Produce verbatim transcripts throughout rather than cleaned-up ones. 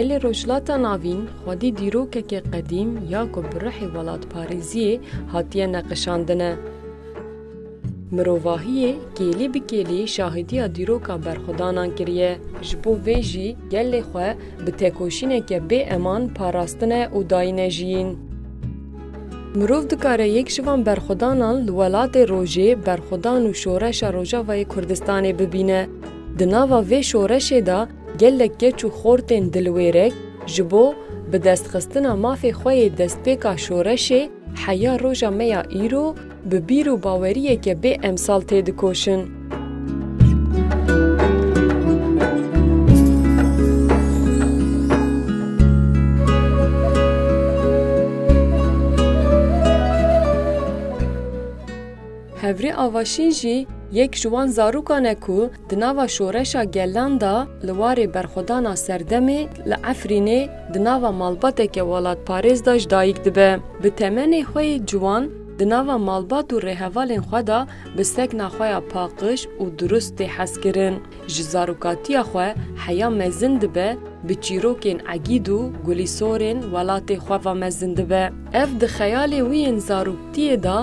Gelê Rojhilata Navîn xwedî dîrokeke qedîm ya ku bi ruhê welatparêziyê hatiye neqişandine. Mirovahiyê kêlî bi kêlî şahidiya dîroka berxwedanan kiriye. Ji bo vê jî gelê xwe bi tekoşîneke bê eman parastine û dayîne jiyîn. Mirov dikare yek ji van berxwedanan li welatê rojê berxwedan û şoreşa Rojavayê Kurdistanê bibîne. Di nava vê şoreşê de gelek keç û xortên dilwêrek ji bo bi destxistina mafê xwe yê destpêka şoreşê heya roja me ya îro bi bîr û baweriyeke bê emsal têdikoşin. Hevrê Avaşîn jî yek ji wan zarokan e ku di nava şoreşa gelan de li warê berxwedana serdemê li Efrînê di nava malbateke welatparêz de ji dayik dibe. Bi temenê xwe yê ciwan di nava malbat û rêhevalên xwe de bi sekna xwe ya paqij û durust tê hezkirin. Ji zarokatiya xwe heya mezin dibe, bi çîrokên egîd û gulîsorên welatê xwe ve mezin dibe. Ev di xeyalê wî yên zaroktiyê de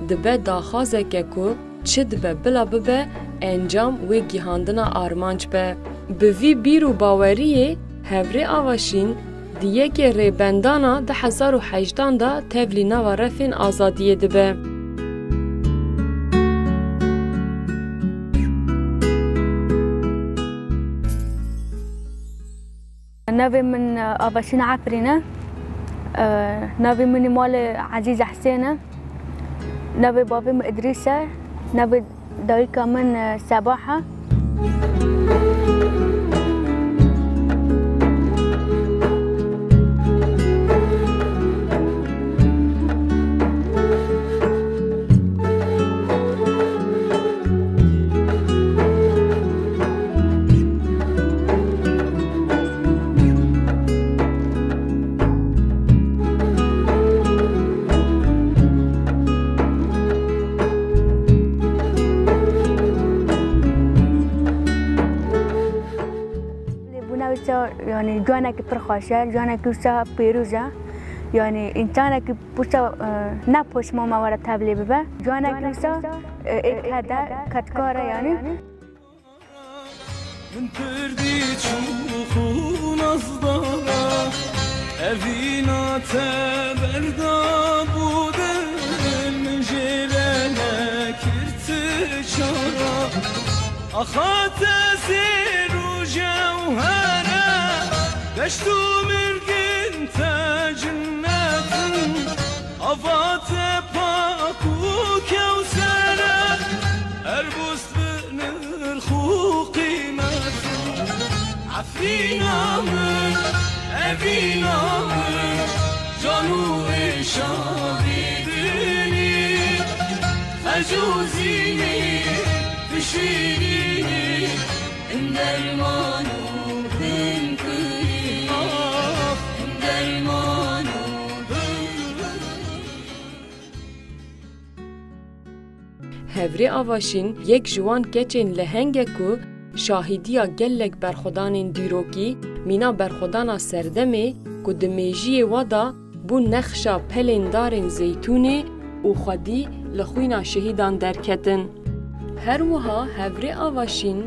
dibe daxwazeke ku çi dibe bila bibe, encam wê gihandina armanc be. Bi vî bîr û baweriyê Hevrê Avaşîn di yekê rêbendana du hezar û hejdan de tevlî nava refên azadiyê dibe. Navê min, e, Avaşîn Efrîn e. E, navê min ê malê Ezîz Hesên e. Navê bavê min Îdrîs e. Navê dayika min, e, Sebah e. Lê bûna wisa, yanî ciwanekî pir xweş e, ciwanekî wisa pêrûz e. Yanî însanekî wisa, e, ne poşman me were tevlê bibe. Ciwanekî wisa, e, êk hede, kedkar e yanî. Min pir dî çû xû nazdana, evîna te berda bû dil, min jê re nekir ti çara. Axa te sêr û jewher e, deşt û mirgin te cinnet in, ava te pak û kewser e, her bûst bi nirx û qîmet. Efrîna min, evîna min, can û êşa vî dilî. Xec û zînî, pişirînî, in derman û bin kirî. Ah, in derman û bin kirî. Hevrê Avaşîn yek ji wan keçên leheng e ku şahîdiya gelek berxwedanên dîrokî, mîna berxwedana serdemê ku di mêjiyê wa de bû nexşa pelên darên zeytûnê û xwedî li xwîna şehîdan derketin. Her wiha Hevrê Avaşîn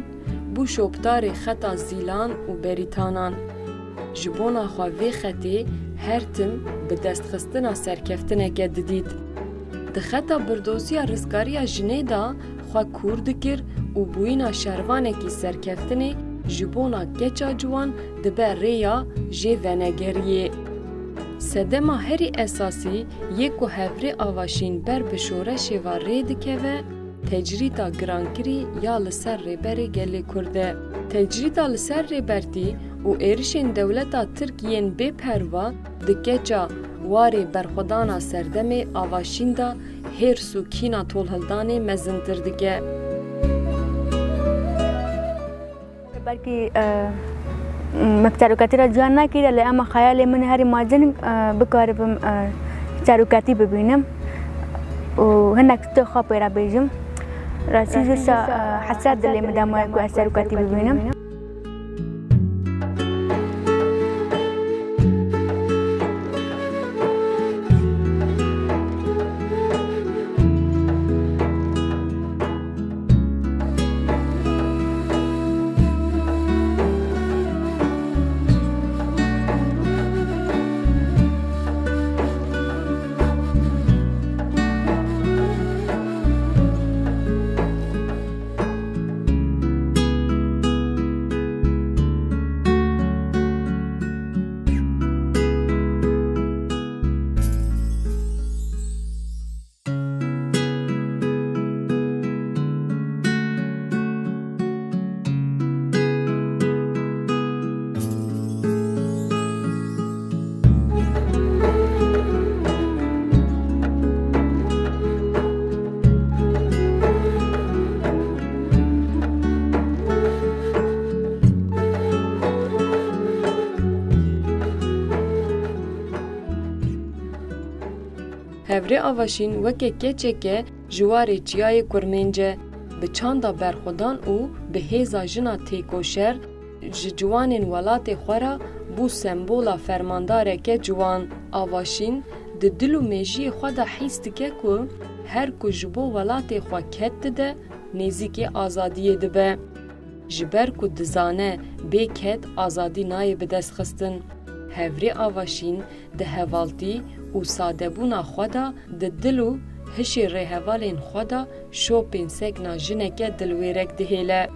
bû şopdarê xeta Zîlan û Berîtanan. Ji bona xwe vê xetê her tim bi destxistina serkeftineke didît. Di xeta birdoziya rizgariya jinê de xwe kûr dikir û bûyîna şervanekî serkeftinê ji bona keça ciwan dibe rêya jê venegeriyê. Sedema herî esasî yê ku Hevrê Avaşîn ber bi şoreşê ve rê dikeve, tecrîda girankirî ya li ser Rêberê Gelê Kurd e. Tecrîda li ser Rêbertî û êrişên dewleta Tirk yên bê perwa di keça warê berxwedana serdemê Avaşîn de hêrs û kîna tolhildanê mezintir dike. Belkî, e, min serokatî re ciwan nekiriye, lê ema xeyalê min herî mezin, e, bikaribim, e, serokatî bibînim û hinek tiştê xwe pê re bêjim. Rastî jî wisa, e, hesret dilê min de maye ku ez serokatî bibînim. Hevrê Avaşîn weke keçeke ji warê çiyayê Kurmênc e. Bi çanda berxwedan û bi hêza jina têkoşer ji ciwanên welatê xwe re bû sembola fermandareke ciwan. Avaşîn di dil û mêjiyê xwe de hîs dike ku her ku ji bo welatê xwe ked dide, nêzîkî azadiyê dibe. Ji ber ku dizane bê ked azadî nayê bidestxistin. Hevrê Avaşîn di hevaltî û sadebûna xwe de di dil û hişê rêhevalên xwe de şopên sekna jineke dilwêrek dihêle.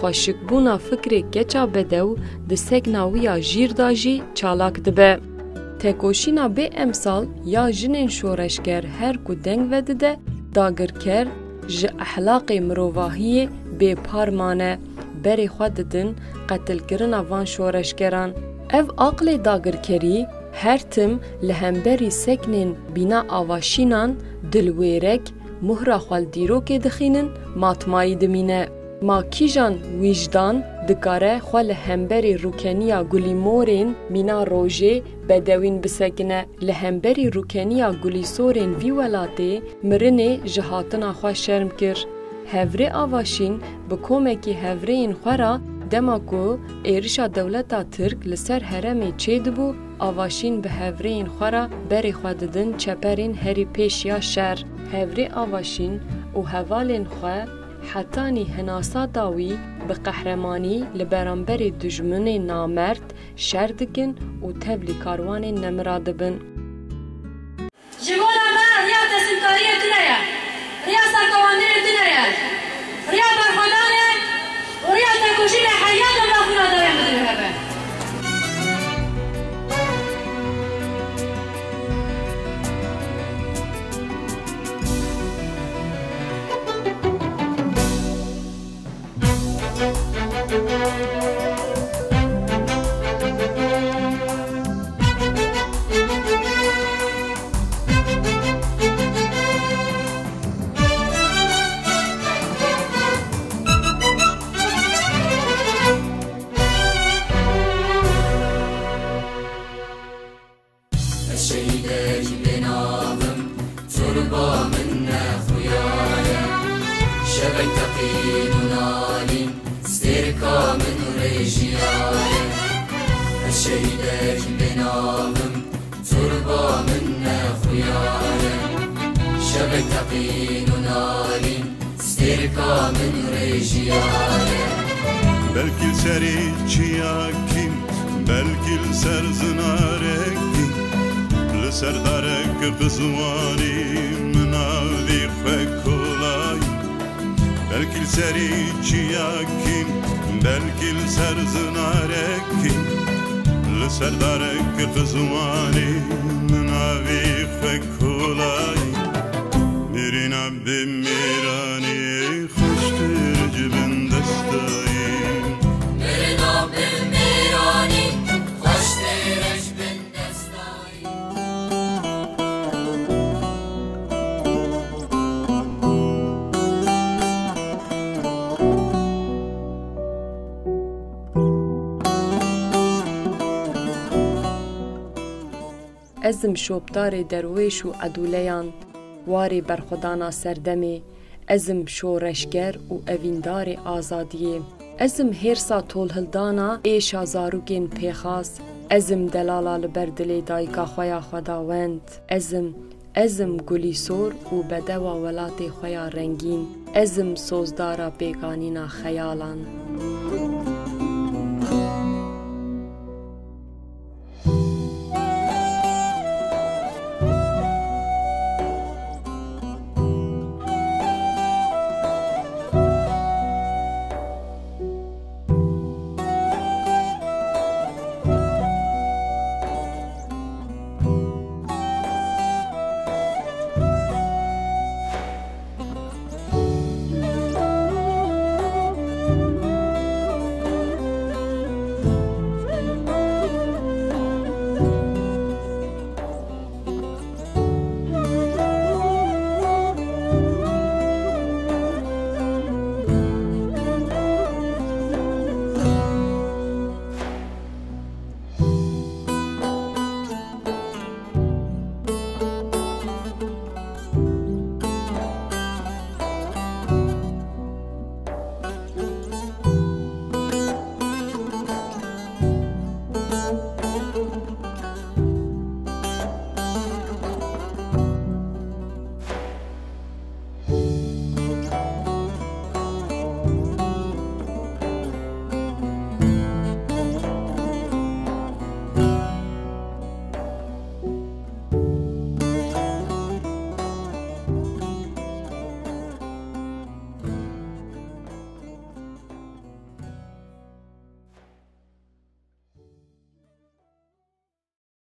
Xweşikbûna fikrê keça bedew di sekna wî ya jîr de jî çalak dibe. Tekoşîna bê emsal ya jinên şoreşger her ku deng vedide, dagirker ji ehlaqê mirovahiyê bêpar mane, berê xwe didin qetilkirina van şoreşgeran. Ev aqlê dagirkerî her tim li hemberî seknên bîna Avaşînan dilwêrek, muhra xwe li dîrokê dixînin, matmayî dimîne. Ma kîjan wîjdan dikare xwe li hemberî rûkeniya gulîmorên mîna rojê bedewîn bisekine? Li hemberî rûkeniya gulîsorên vî welatê mirinê ji hatina xwe şerm kir. Hevrê Avaşîn bi komekî hevrêyên xwe re dema ku êrişa dewleta Tirk li ser herêmê çêdibû, Avaşîn bi hevrêyên xwe re berê xwe didin çeperên herî pêş ya şer. Hevrê Avaşîn û hevalên xwe hetanî hinasa dawî bi qehremanî li beramberê dijminê namerd şer dikin û tevlî karwanên nemira dibin. Ji bona me riya teslimkariyê tune ye, riya serkewandinê tune ye, riya berxwedanê û riya tekoşînê heya dewla xwîna dayê min dibiheve. Ez şehîdekî bênav im, torba min nexuya ye. Şevek teqîn û nalîn, stêrka min rêjiya ye. Ez şehîdekî bênav im, torba min nexuya ye. Şevek teqîn û nalîn, stêrka min rêjiya ye. Belkî li serî çiyakî, belkî li ser zinarekî, li ser darek qizwanî min avî xwe kolayî. Belkî li serî çiyakî, belkî li ser zinarekî, li ser darek qizwanî min avî xwe kolayî. Mêrîna bê mêranî xweştir ji bin destayî. Mirina bê mêranî xweştir ji bin destayî. Ez im şopdarê derwêş û edûleyan, warê berxwedana serdemê, ez im şoreşger û evîndarê azadiyê. Ez im hêrsa tolhildana êşa zarokên pêxas. Ez im delala li ber dilê dayika xwe ya xwedawend. Ez im, ez im gulî sor û bedewa welatê xwe ya rengîn. Ez im sozdara pêkanîna xeyalan.